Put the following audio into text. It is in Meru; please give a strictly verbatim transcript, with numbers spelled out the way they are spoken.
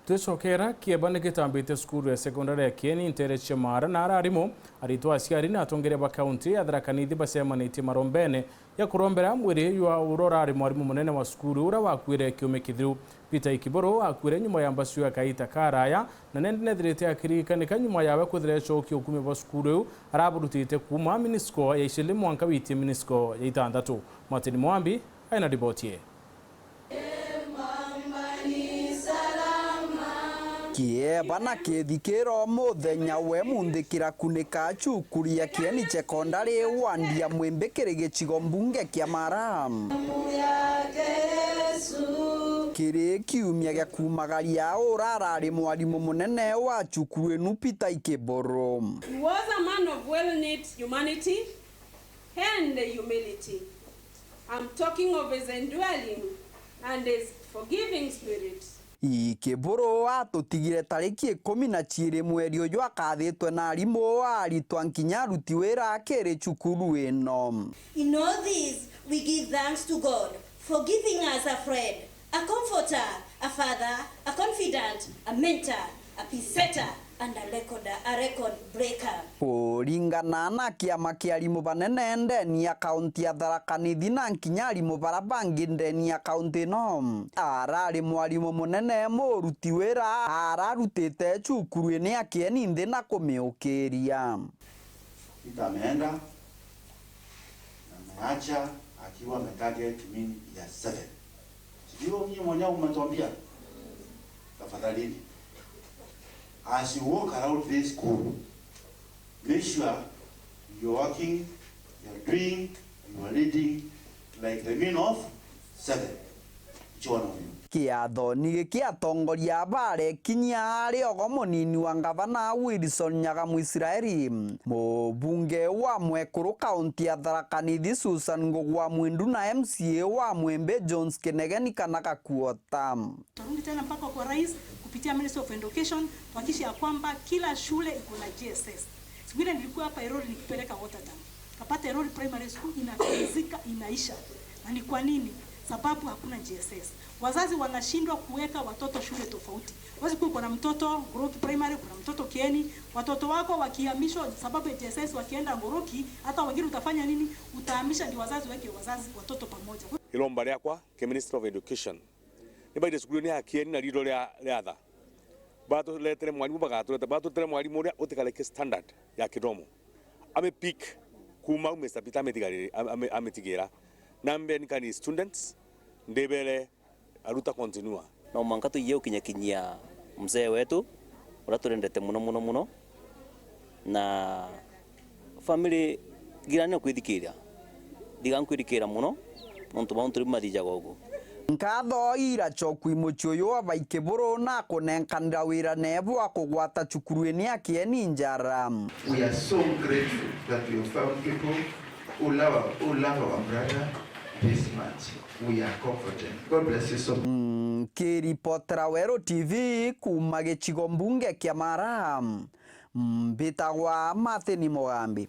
Twicokera, kieba ni gitambite cukuru ya sekondari ya Kieni nteere cia Maara, na ara arimu, aritwa, aciari na atongeria ba kaunti ya Tharaka Nithi bacemanitie marombene ya kurombera mwiri jwa uria urari mwarimu munene wa cukuru uria wakuire kiumia kithiru. Peter Ikiburu akuire nyuma ya mbacu ya kaita karaya, na nende nethirite akiririkanika nyuma yawe kwithira ecokio ukumi bwa cukuru iu araburutite kuuma minisiko ya iciri mwanka witie minisiko ya itantatu. Martin Mwambi aina riboti ii. Kieba na kithikiro muthenya we munthi kirakunika cukuru ya Kieni Sekondari wandi ya Mwimbi kiri gicigo mbunge kia Maara. Kiri kiumia gia kumagaria urarari mwarimu munene wa cukuru inu Peter Ikiburu. He was a man of well-knit humanity and humility. I'm talking of his indwelling and his forgiving spirit. Ikiburu atutigire tariki ikumi na ciiri mweri uju akathitwe na arimu, aritwa nkinya aruti wira kiri cukuru ino. In all these, we give thanks to God for giving us a friend, a comforter, a father, a confidant, a mentor, a peace setter, and a record, a record breaker. Kuringana na kiama kia arimu banene ndeni ya kaunti ya Tharaka Nithi na nkinya arimu bara bangi ndeni ya kaunti ino, arari mwarimu munene, muruti wira, ararutite cukuru ini ya Kieni nthi na kumiukiria. Peter ameenda na ameacha akiwa ametarget mean ya seven. Sijui nyinyi mwenyewe mmetuambia. Tafadhalini, as you walk around this school, make sure you're working, you're doing, you're leading like the mean of seven. Each one of you. Kiathoni giki atongoria barekinyia ari ogo munini wa ngavana Wilson Nyaga Mwisraeli, mubunge wa mwekuru kaunti ya Tharaka Nithi Susan Ngugi wa Mwindu na M C A wa Mwimbi Jones Kinegeni kana Gakuota. Tarudi tena mpaka kwa rais kupitia Ministry of Education tuhakikishe ya kwamba kila shule iko na G S S. Siku ile nilikuwa hapa Erori nikipeleka water tank. Kapata Erori Primary School inamalizika, inaisha. Na ni kwa nini? Sababu hakuna G S S. Wazazi wanashindwa kuweka watoto shule tofauti. Huwezi kuwa uko na mtoto Ngoroki Primary, kuna mtoto Kieni, watoto wako wakihamishwa sababu ya G S S, wakienda Ngoroki, hata wengine utafanya nini? Utahamisha ndio wazazi weke wazazi, watoto pamoja. Iromba riakwa ki Ministry of Education, ni baire cukuru ni ya Kieni na riitwa ria, ria tha. Baturetere mwarimu, bagaturete, baturetere mwarimu uria utikareke standard ya kithomo. Ame pick kuuma au Mister Peter amitigari-, ame-, ame-, amitigira. Na mbeni kani students, ndibere aruta continue. No mwanka tuiye ukinyakinyia mzee wetu, uria turendete muno, muno, muno. Na family, girani na kwithikiria. Thiga nkwithikiria muno, nontu bau turi mathijaga uguo. Nkatho iracokwi mucii uyu wa Baikiburu na kunenkanira wira nebu wa kugwata cukuru ini ya Kieni njara. We are so grateful that we have found people who love, who love our brother this much. We are comforted. God bless you so much. Nkiripotera Weru T V kuuma gicigo mbunge kia Maara, mbitagwa Martin Mugambi.